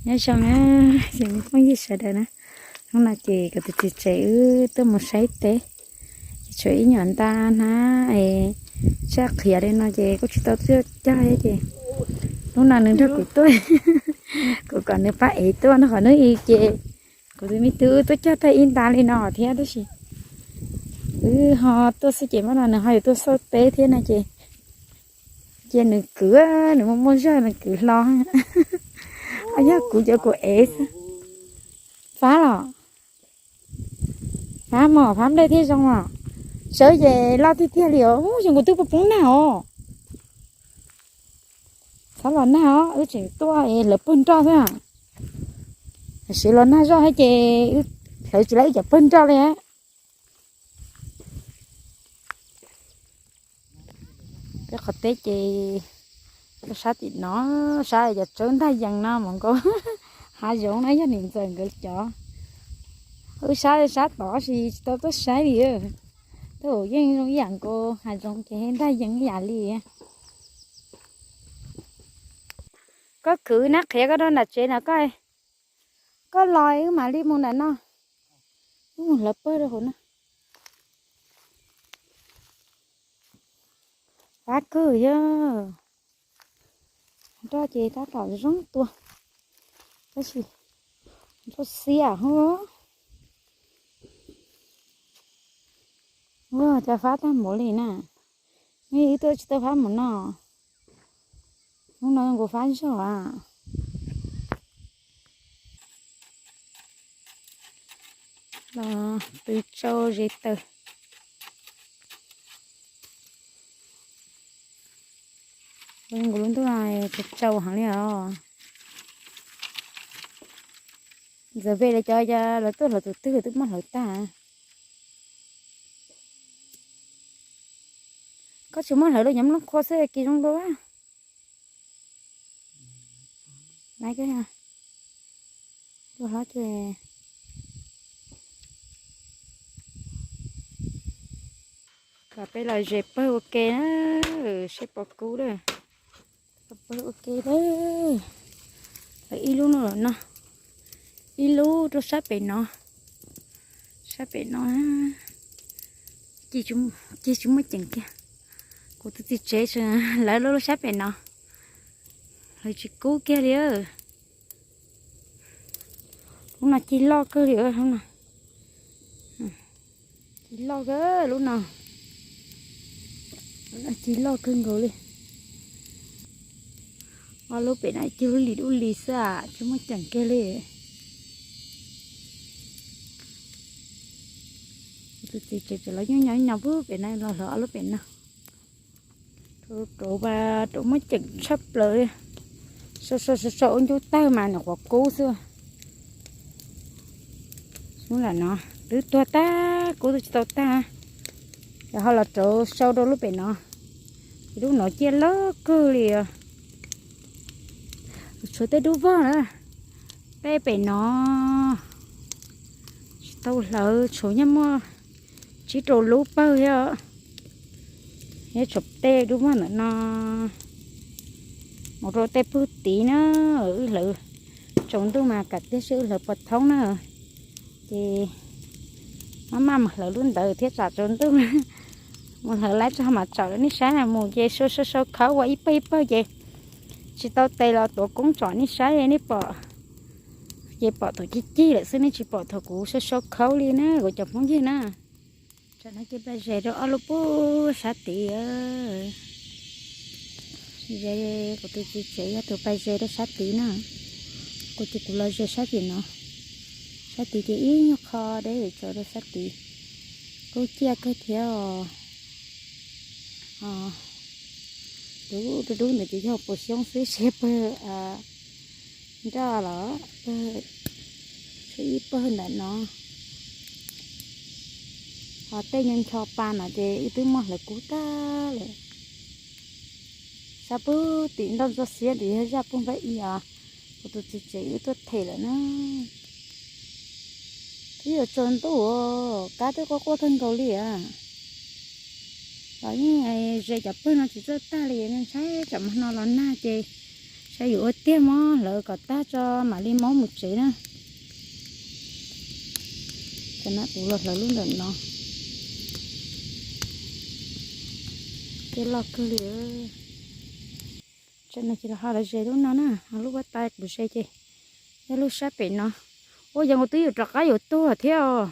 Nyob zoo na, phooj ywg sawv daws na, hnub no ces kuv tus txiv tsev wb tuaj mus saib teb, tshuav ib nyuam nta hnab es tshaj qhiav li no ces kuj tsis tau tuaj cog thiab ces hnub no nws nrog kuv tuaj, kuv kom nws pab ev tuaj no qhov hnub i ces kuv tus me tub wb tuaj cog tag ib nta li no thiab tab sis wb ho tuaj xwb ces mas no nws ho yuav tuaj xauj teb thiab no ces cia nws kwv, nws muaj muaj zog nws kwv hlo. Ho yog kuv cov kuv ev xwb. Fab los? Fab mos, fab nplej thiab zoo os. Sawv ces loj tiag tiag li os, xyov kuv twb poob nag os. Txhob los nag os, wb tseem tuaj lawv pawg nroj xwb. Tam sim los nag zoj thiab ces hlawv tsis laib wb cov pawg nroj li. Peb qhov teb ces tuaj sab tim no, sab cov tsawb ntaj yees no mas nkaus hav zoov na, yog niam ntxawm nkawd cov. Wb sab sab tod sis tsis tau tuaj saib li. Tuaj yeej zoo ib yam nkaus hav zoov ces ntaj yees ib yam li. Koj khwv nab qhiav koj rau nram tsev no koj, koj los wb mam li mus nram no. Wb mus hlawv pawg rau hauv na. Fab kawg yog nroj ces tab tom zoo tua, tab sis nroj xiab hos. Ua cas fab tag npaum li na. Wb tuaj tsis tau fab mus no. Hnub no nkaus fab zog a. Los pw tsau ze taw. Nkaus lub ntuj tsau heev li os. Ntxawm Ve lawv cov, lawv tuaj hlawv tus twg twb muab hlawv tag. Koj tsis muab hlawv los nyob nplooj qhua xwb kis zoo dua. Lawv hlob ces kom peb los zes pawg ua ke na, seb puas kub lawm. Pawg ua ke lawm. Lawv ib lub no lawm no, ib lub rau sab pem no, sab pem no, ces tsis muaj ceem kiag. Kuv tus txiv tsev lawv lub sab pem no, lawv tsis kub kiag li. Lub no cig loj kawg li, lub no cig loj kawg lub no, cig loj kawg nkaus li. Ob lub pem no cig lub lis dub lis xwb, tsis muaj ceem kiag li. Tus txiv tsev tseem los nyob nyob pem no los hlawv ob lub pem no. Rau, rau muaj ceem tshaj plaws li. Sau sau sau sau ua ncuj tawg mas nyuam qhuav kub xwb. Lam no twb tuag tag, kub twb tsis tau tag. Yog ho los rauv sau rau lub pem no, ces lub no ciaj loj kawg li. Tshuav tej dub vog na, tej pem no tsis tau hlawv, tshuav nyob muaj tsib rau lub pawg thiab. Nyob tshuav tej dub vog ntawm no mus rau tej pawg tid na. Wb hlawv tsaus ntuj mas kam tiag seb wb hlawv puas thoob na. Ces maj maj mus hlawv lub ntawd thiab tsam tsaus ntuj mus hlawv lawm tso mam tsom rau nej saib na. Mus ces sau sau sau khawb ua ib pawg ib pawg ces tsis tau tes los tuav koob tsom nej saib nej pom. Ces pom thaum cig cig lawm xwb, nej tsis pom thaum kuv sau sau khawb li na kuv cov phooj ywg na. Tam no ces pais zes rau ob lub pug sab tid. Zes, kuv tus txiv tsev yog tus pais zes rau sab tid na. Kuv ces kuv los zes sab tim no. Sab tid ces ib nyuag qho deb tso rau sab tid. Kub ciaj kawg thiab os. Dub dub ntawd ces yog puas xyoob xwb, seb pawg nroj los pawg, tshuav ib pawg ntawm no. Ho tej ncho ncho pa no ces wb twb muab hlawv kub tag lawm. Sab pug tim ntoj ntxuag xiab tim yog zaj pug npab i os. Kuv tus txiv tsev wb tuaj them lawm na. Twb yuav tsaus ntuj, kab twb quaj quaj kawg nkaus li. Los yeej ze cov pawg no tsis txawj tag li, ntshai tsam hmo no los nag ces Saib yuav ua tiag mog, hlawv kom tag tso mam li muab mus tsev na. Cov no kuv los hlawv lub ntawm no, tiag loj kawg li. Tsam no ces los ho lawv ze lub no na, ho lub huab tais kuv ze ces yog lub sab pem no. Ua yog kuv twb yuav rov qab yuav tuag thiab os.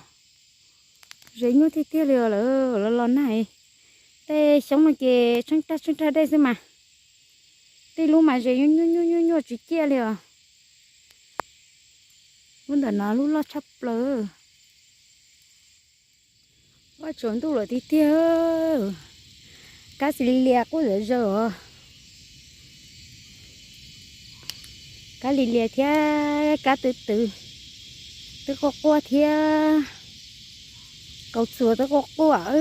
Ze nyuaj tiag tiag li os lawm, los los nag. Tej xyoob no ces tsheeb rag tsheeb rag dej xwb mas. Tej lub mas ze nyuaj nyuaj nyuaj nyuaj tsis ciaj li os. Lub ntawm no lub loj tshaj plaws. Ua tsaus ntuj lawm tiag tiag. Kab xis li lias quaj zom zaws os. Kab li lias thiab kab twb twv, twb quaj quaj thiab. Kaus txuas twb quaj quaj.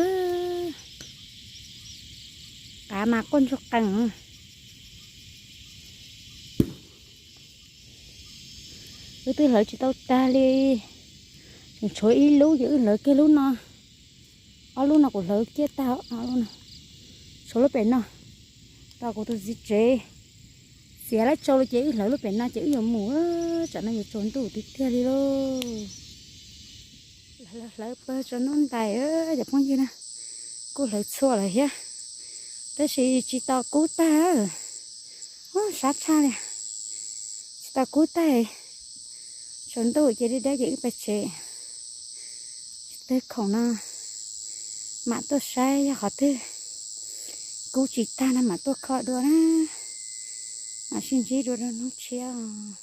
Qav mas quaj ntsuag qees. Wb twb hlawv tsis tau tag li, tseem tshuav ib lub ces wb hlawv kiag lub no. Ob lub no kuv hlawv ciaj tag, tshuav lub pem no. Tos kuv tus txiv tsev txiav lawv tsau los ces wb hlawv lub pem no ces wb yuav mus. Tsam no yuav tsaus ntuj tiag tiag li lauj. Hlawv pawg tsaus ntuj ntais cov phooj ywg na, kuj hlawv txhua lawm thiab, tab sis tsis tau kub tag. Sab tshaj li, tsis tau kub tag. Tsaus ntuj ces deb deb ces wb pais tsev. Tsis tau khoom no mam tuaj saib yog qhov twg kub tsis tag no mam tuaj kho dua na. Mam sib ntsib dua rau hnub tshiab os.